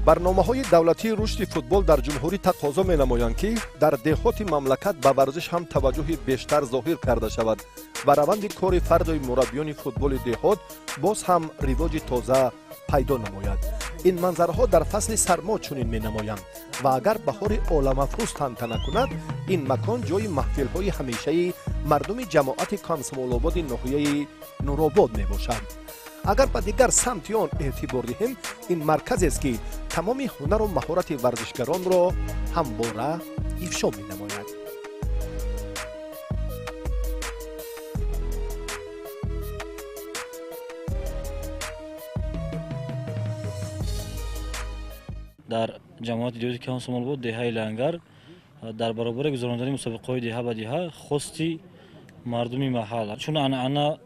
Барномаҳои давлатии рушди футбол дар ҷумҳурӣ тақозо менамоянд, ки дар деҳоти мамлакат ба варзиш ҳам таваҷҷӯҳи бештар зоҳир карда шавад ва раванди кори фардои мураббиёни футболи деҳот боз ҳам ривоҷи тоза пайдо намояд. Ин манзараҳо дар фасли сармо чунин менамоянд ва агар баҳори оламафрӯз тантана кунад, ин макон ҷои маҳфилҳои ҳамешаи мардуми ҷамоати Комсомолободи ноҳияи Нуробод мебошад. Агар ба дигар самти он эътибор диҳем, ин марказест, ки тамоми ҳунару маҳорати варзишгаронро ҳамвора ифшо менамояд. Дар ҷамоати деҳоти Комсомолобод, деҳаи Лангар, дар баробари гузарондани мусобиқаҳои деҳа ба деҳа, хости мардуми маҳал, чун анъана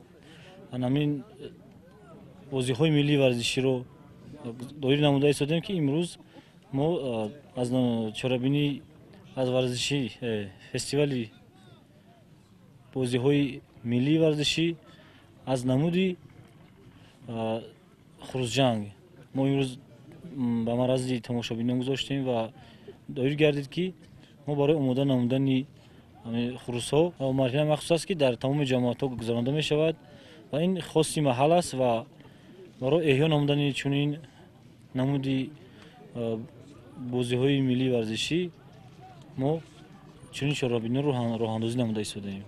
анамин бозиҳои миллии варзиширо доир намуда истодем, ки имрӯз мо аз чорабинӣ аз варзиши фестивали бозиҳои миллии варзишӣ аз намуди хурӯсҷанг мо имрӯз ба маррази тамошобинон гузоштем ва доир гардид, ки мо барои омода намудани хурӯсҳо марҳила махсус аст, ки дар тамоми ҷамоатҳо гузаронда мешавад ва ин хоси маҳал аст ва барои эҳё намудани чунин намуди бозиҳои миллии варзишӣ мо чунин чорабиниро роҳандозӣ намуда истодаем.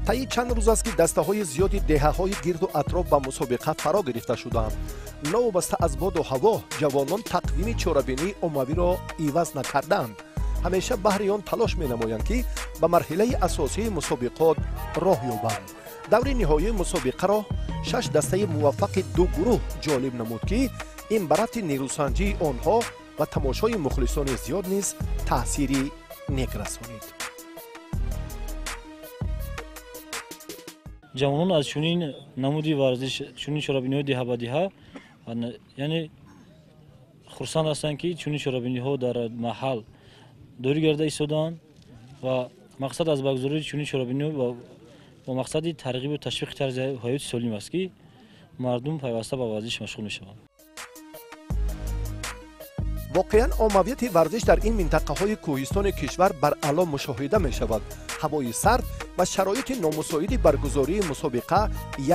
Таи чанд рӯз аст, ки дастаҳои зиёди деҳаҳои гирду атроф ба мусобиқа фаро гирифта шудаанд. Новобаста аз боду ҳаво, ҷавонон тақвими чорабинии оммавиро иваз накардаанд. Ҳамеша баҳри он талош менамоянд, ки ба марҳилаи асосии мусобиқот роҳ ёбанд. Даври ниҳоии мусобиқаро шаш дастаи муваффақи ду гурӯҳ ҷолиб намуд, ки ин ба рафти нерӯсанҷии онҳо ва тамошои мухлисони зиёд низ таъсири нек расонид. Ҷавонон аз чунин намуди варзиш, чунин чорабиниҳои деҳа ба деҳа, яъне хурсанд ҳастанд, ки чунин чорабиниҳо дар маҳал доир гардида истодаанд ва мақсад аз баргузории чунин чорабиниҳо бо мақсади тарғибу ташвиқи тарзи ҳаёти солим аст, ки мардум пайваста ба варзиш машғул мешаванд. Воқеан, оммавияти варзиш дар ин минтақаҳои кӯҳистони кишвар баръало мушоҳида мешавад. Ҳавои сард ва шароити номусоиди баргузории мусобиқа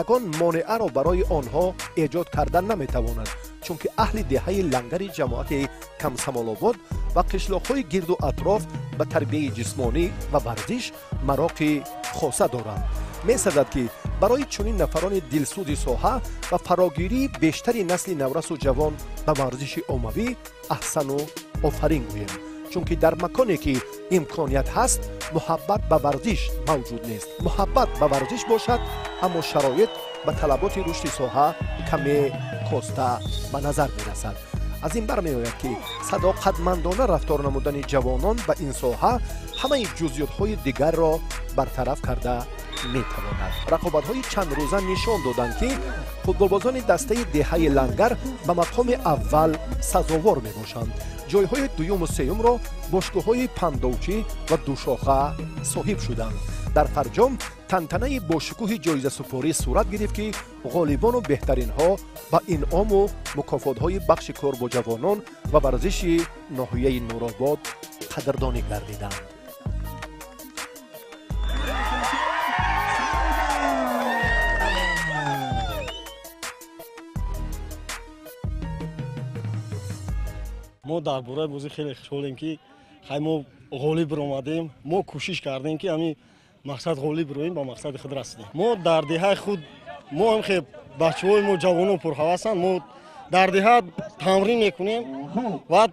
ягон монеаро барои онҳо эҷод карда наметавонад, чунки аҳли деҳаи Лангари ҷамоати Комсомолобод ва қишлоқҳои гирду атроф ба тарбияи ҷисмонӣ ва варзиш мароқи хоса доранд. Месазад, ки барои чунин нафарони дилсӯзи соҳа ва фарогирии бештари насли наврасу ҷавон ба варзиши оммавӣ аҳсану офарин гӯем, чунки дар маконе ки имконият ҳаст, муҳаббат ба варзиш мавҷуд нест. Муҳаббат ба варзиш бошад, аммо шароит ба талаботи рушди соҳа каме коста ба назар мерасад. Аз ин бармеояд, ки садоқатмандона рафтор намудани ҷавонон ба ин соҳа ҳамаи ҷузъиётҳои дигарро бартараф карда метавонад. Рақобатҳои чандрӯза нишон доданд, ки футболбозони дастаи деҳаи Лангар ба мақоми аввал сазовор мебошанд. Ҷойҳои дуюму сеюмро бошгоҳҳои Пандовчӣ ва Душоха соҳиб шуданд. Дар фарҷом тантанаи бошукӯҳи ҷоизасупорӣ сурат гирифт, ки ғолибону беҳтаринҳо ба инъому мукофотҳои бахши кор бо ҷавонон ва варзиши ноҳияи Нуробод қадрдонӣ гардиданд. Мо дар бораи бозӣ хеле хушҳолем, ки хай мо ғолиб омадем. Мо кӯшиш кардем, ки ҳамин мақсад ғолиб роем, ба мақсади худ расидем. Мо дар деҳаи худ, мо ҳам хе бачаҳои мо ҷавонон пурҳавасанд. Мо дар деҳа тамрин мекунем ва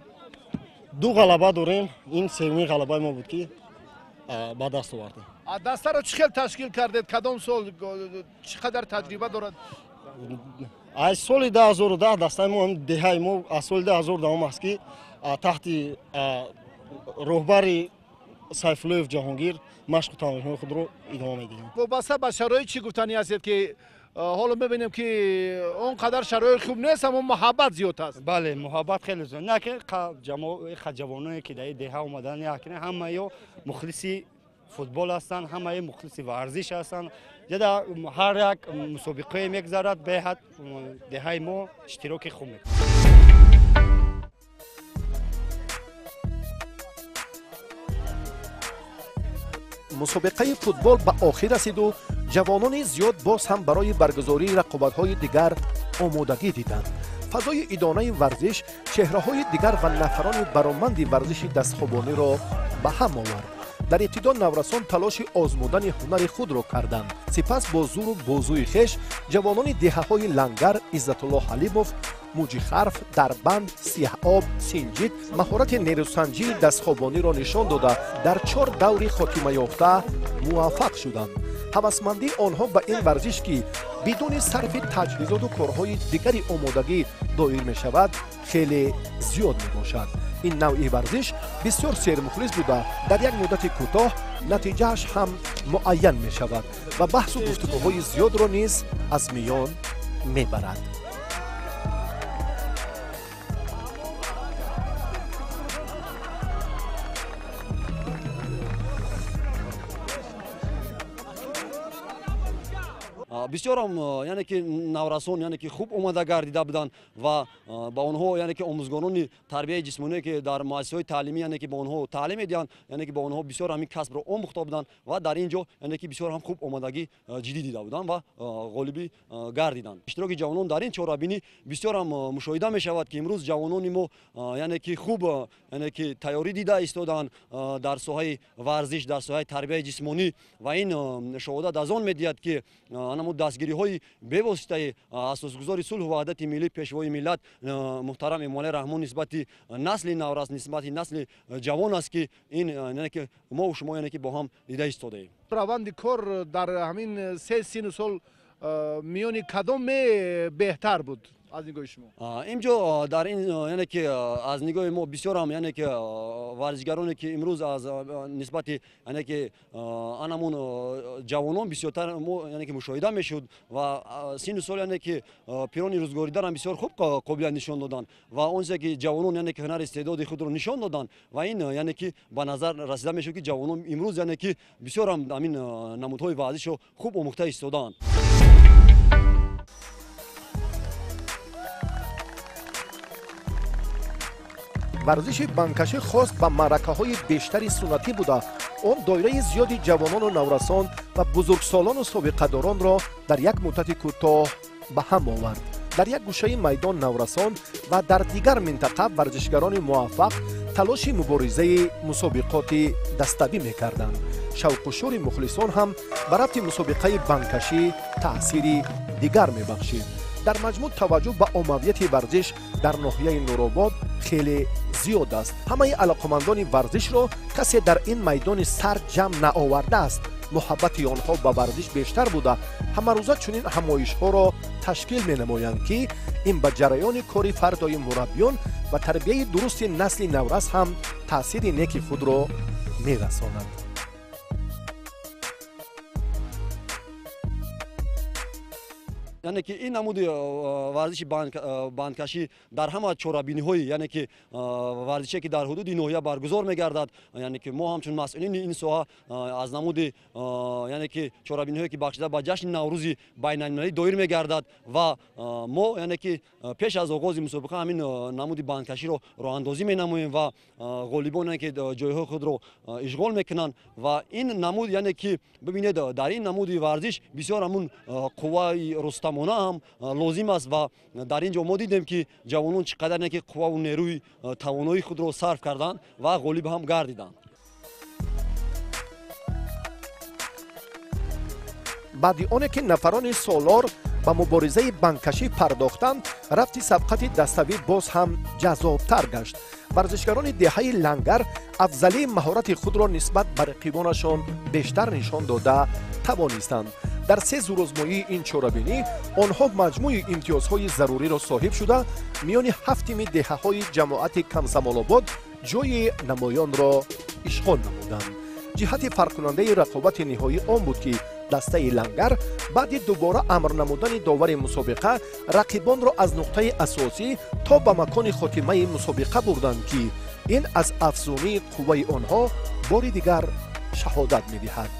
ду ғалаба дорем. Ин сеюмин ғалабаи мо буд, ки ба даст овардем. Дастаро чӣ хел ташкил кардед? Кадом сол, чӣ қадар таҷриба дорад? Аз соли 2010 дастаи мо, деҳаи мо аз соли 2010 аст, ки таҳти роҳбари Сайфуллоев Ҷаҳонгир машқу тамринҳои худро идома медиҳем. Вобаста ба шароит чӣ гуфтанӣ ҳастед, ки ҳоло мебинем, ки он қадар шароит хуб нест, аммо муҳаббат зиёд аст? Бале, муҳаббат хеле зиёд. На ки ҷавоное, ки дар деҳа омадан, ҳамаё мухлиси футбол ҳастанд, ҳамаи мухлиси варзиш ҳастанд. Ҷада ҳар як мусобиқае мегузарад, беҳад деҳаи мо иштироки хуб мекунад. Мусобиқаи футбол ба охир расиду ҷавонони зиёд боз ҳам барои баргузории рақобатҳои дигар омодагӣ диданд. Фазои идонаи варзиш чеҳраҳои дигар ва нафарони бароманди варзиши дастхобониро ба ҳам овард. Дар ибтидо наврасон талоши озмудани ҳунари худро карданд. Сипас бо зуру бозуи хеш ҷавонони деҳаҳои Лангар, Иззатулло Ҳалимов, Муҷихарф, Дарбанд, Сиҳоб, Синҷид маҳорати нерӯсанҷии дастхобониро нишон дода, дар 4 даври хотимаёфта муваффақ шуданд. Ҳавасмандии онҳо ба ин варзиш, ки бидуни сарфи таҷҳизоту корҳои дигари омодагӣ доир мешавад, хеле зиёд мебошад. Ин навъи варзиш бисёр сермухлис буда, дар як муддати кӯтоҳ натиҷааш ҳам муайян мешавад ва баҳсу гуфтугӯҳои зиёдро низ аз миён мебарад. Бисёрам яъне ки наврасон яъне ки хуб омода гардида буданд ва ба онҳо яъне ки омӯзгорони тарбияи ҷисмоние, ки дар муассисаҳои таълимӣ яъне ки ба онҳо таълим медиҳанд, яъне ки ба онҳо бисёр ҳамин касбро омӯхта буданд ва дар ин ҷо яъне ки бисёр ҳам хуб омодагӣ ҷиддӣ дида буданд ва ғолибӣ гардиданд. Иштироки ҷавонон дар ин чорабинӣ бисёр ҳам мушоҳида мешавад, ки имрӯз ҷавонони мо яъне ки хуб яъне ки тайёрӣ дида истоданд дар соҳаи варзиш, дар соҳаи тарбияи ҷисмонӣ ва ин шоҳодат аз он медиҳад, ки анамуд дастгириҳои бевоситаи асосгузори сулҳу ваҳдати миллӣ, пешвои миллат муҳтарам Эмомалӣ Раҳмон нисбати насли наврас, нисбати насли ҷавон аст, ки ин яъне ки мо шумо яъне ки бо ҳам дида истодаем. Раванди кор дар ҳамин 3 сину сол миёни кадоме беҳтар буд аз нигоҳи шумо? Инҷо дар ин яъне ки аз нигоҳи мо бисёр ҳам яъне ки варзишгароне, ки имрӯз аз нисбати яъне ки анамун ҷавонон бисёртар мо яъне ки мушоҳида мешуд ва сину сол яъне ки пирони рӯзгоридарам бисёр хуб қобилият нишон доданд ва он чизе ки ҷавонон яъне ки ҳунари истеъдоди худро нишон доданд ва ин яъне ки ба назар расида мешуд, ки ҷавонон имрӯз яъне ки бисёр ҳам ҳамин намудҳои варзишро хуб омӯхта истодаанд. Варзиши банкашӣ хос ба маъракаҳои бештари суннатӣ буда, он доираи зиёди ҷавонону наврасон ва бузургсолону собиқадоронро дар як муддати кӯтоҳ ба ҳам овард. Дар як гӯшаи майдон наврасон ва дар дигар минтақа варзишгарони муваффақ талоши муборизаи мусобиқоти даставӣ мекарданд. Шавқу шӯри мухлисон ҳам ба рафти мусобиқаи банкашӣ таъсири дигар мебахшид. Дар маҷмӯъ таваҷҷӯҳ ба оммавияти варзиш дар ноҳияи Нуробод хеле зиёд аст. Ҳамаи алоқамандони варзишро касе дар ин майдони сар ҷамъ наовардааст. Муҳаббати онҳо ба варзиш бештар буда, ҳамарӯза чунин ҳамоишҳоро ташкил менамоянд, ки ин ба ҷараёни кори фардои мураббиён ва тарбияи дурусти насли наврас ҳам таъсири неки худро мерасонад. Яъне ки ин намуди варзиши бандкашӣ дар ҳама чорабиниҳои яъне ки варзише, ки дар ҳудуди ноҳия баргузор мегардад, яъне ки мо ҳамчун масъулини ин соҳа аз намуди яъне ки чорабиниҳое, ки бахшида ба ҷашни Наврӯзи байналмилалӣ доир мегардад ва мо яъне ки пеш аз оғози мусобиқа ҳамин намуди бандкаширо роҳандозӣ менамоем ва ғолибон яъне ки ҷойҳои худро ишғол мекунанд ва ин намуд яъне ки бибинед, дар ин намуди варзиш бисёр ҳамун қувваи рустам она ҳам лозим аст ва дар ин ҷо мо дидем, ки ҷавонон чӣ қадар ки қувваву нерӯи тавоноии худро сарф карданд ва ғолиб ҳам гардиданд. Баъди оне ки нафарони солор ба муборизаи банкашӣ пардохтанд, рафти сабқати даставӣ боз ҳам ҷаззобтар гашт. Варзишгарони деҳаи Лангар афзалии маҳорати худро нисбат ба рақибонашон бештар нишон дода тавонистанд. Дар 3 зурозмоии ин чорабинӣ онҳо маҷмӯи имтиёзҳои заруриро соҳиб шуда, миёни 7 тими деҳаҳои ҷамоати Камсамолобод ҷойи намоёнро ишғол намуданд. Ҷиҳати фарқкунандаи рақобати ниҳоӣ он буд, ки дастаи Лангар баъди дубора амр намудани довари мусобиқа рақибонро аз нуқтаи асосӣ то ба макони хотимаи мусобиқа бурданд, ки ин аз афзунии қувваи онҳо бори дигар шаҳодат медиҳад.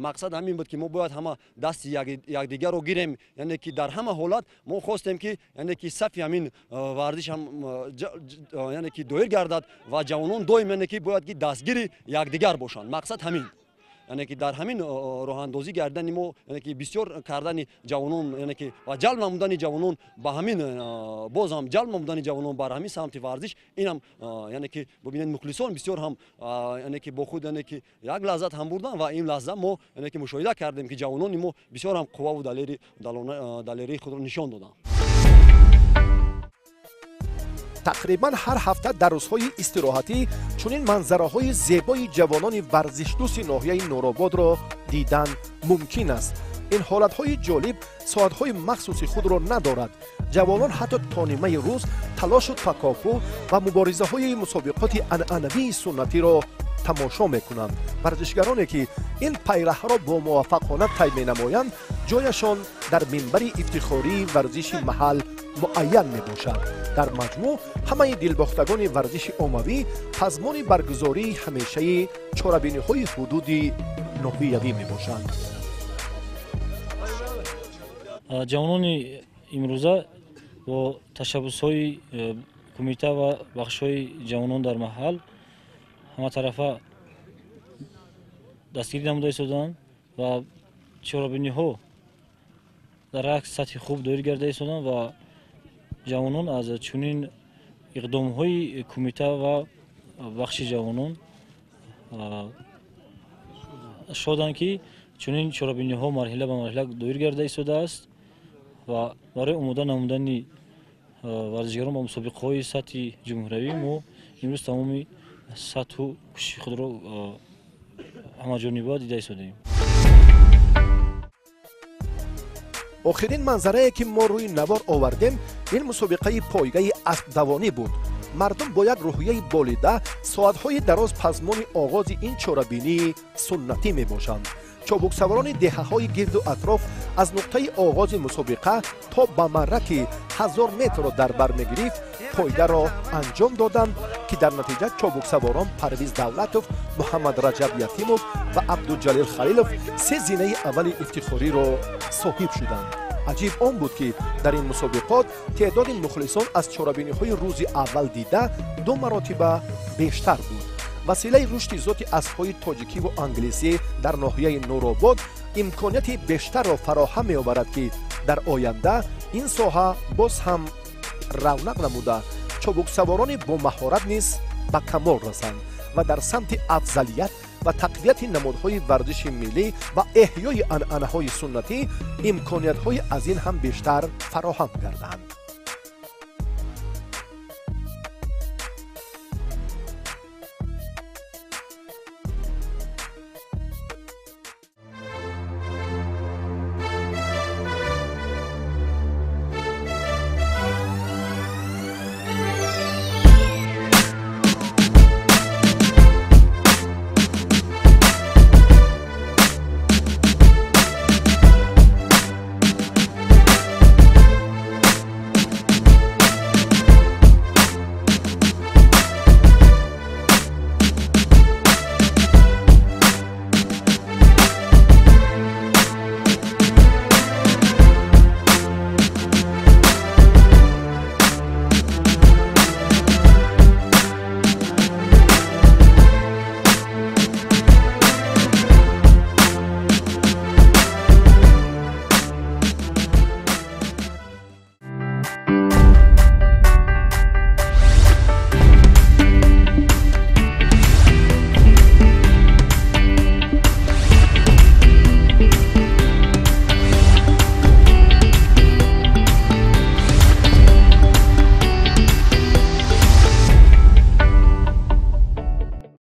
Мақсад ҳамин буд, ки мо бояд ҳама дасти якдигарро гирем, яъне ки дар ҳама ҳолат мо хостем, ки яъне ки сафи ҳамин варзиш ҳам яъне ки доир гардад ва ҷавонон доим яъне ки бояд ки дастгири якдигар бошанд. Мақсад ҳамин, яъне ки дар ҳамин роҳандозӣ гардани мо, яъне ки бисёр кардани ҷавонон, яъне ки ва ҷалб намудани ҷавонон ба ҳамин, боз ҳам ҷалб намудани ҷавонон бар ҳамин самти варзиш, инам яъне ки бибинед, мухлисон бисёр ҳам яъне ки бо худ яъне ки як лаззат ҳам бурдан ва ин лаҳза мо яъне ки мушоҳида кардем, ки ҷавонони мо бисёр ҳам қувваву далерии худро нишон доданд. Тақрибан ҳар ҳафта дар рӯзҳои истироҳатӣ чунин манзараҳои зебои ҷавонони варзишдӯсти ноҳияи Нурободро дидан мумкин аст. Ин ҳолатҳои ҷолиб соатҳои махсуси худро надорад. Ҷавонон ҳатто то нимаи рӯз талошу такофу ва муборизаҳои мусобиқоти анъанавии суннатиро тамошо мекунанд. Варзишгароне ки ин пайраҳаро бо муваффақона тай менамоянд, ҷояшон дар минбари ифтихории варзиши маҳал муайян мебошад. Дар маҷмӯъ ҳамаи дилбохтагони варзиши оммавӣ пазмони баргузории ҳамешаи чорабиниҳои ҳудуди ноҳиявӣ мебошанд. Ҷавонони имрӯза бо ташаббусҳои кумита ва бахшҳои ҷавонон дар маҳал ҳаматарафа дастгирӣ намуда истоданд ва чорабиниҳо дар як сатҳи хуб доир гарда истоданд ва ҷавонон аз чунин иқдомҳои кумита ва бахши ҷавонон шоданд, ки чунин чорабиниҳо марҳила ба марҳила доир гарда истодааст ва барои омода намудани варзишгарон ба мусобиқаҳои сатҳи ҷумҳуриявӣ мо имрӯз тамоми сатҳу кӯшиши худро ҳамаҷониба дида истодаем. Охирин манзарае, ки мо рӯи навор овардем, ин мусобиқаи пойгаи аспдавонӣ буд. Мардум бо як рӯҳияи болида соатҳои дароз пазмони оғози ин чорабинии суннатӣ мебошанд. Чобуксаворони деҳаҳои гирду атроф аз нуқтаи оғози мусобиқа то ба марра, ки 1000 метрро дар бар мегирифт, пойгаро анҷом доданд, ки дар натиҷа чобуксаворон Парвиз Давлатов, Муҳаммад Раҷаб Ятимов ва Абдуҷалил Халилов се зинаи аввали ифтихориро соҳиб шуданд. Аҷиб он буд, ки дар ин мусобиқот теъдоди мухлисон аз чорабиниҳои рӯзи аввал дида ду маротиба бештар буд. Василаи рушди зоти аспҳои тоҷикиву англисӣ дар ноҳияи Нуробод имконияти бештарро фароҳам меоварад, ки дар оянда ин соҳа боз ҳам равнақ намуда, чобуксаворони бомаҳорат низ ба камол расанд ва дар самти афзалият ва тақвияти намудҳои варзиши миллӣ ва эҳёи анъанаҳои суннатӣ имкониятҳои аз ин ҳам бештар фароҳам гарданд.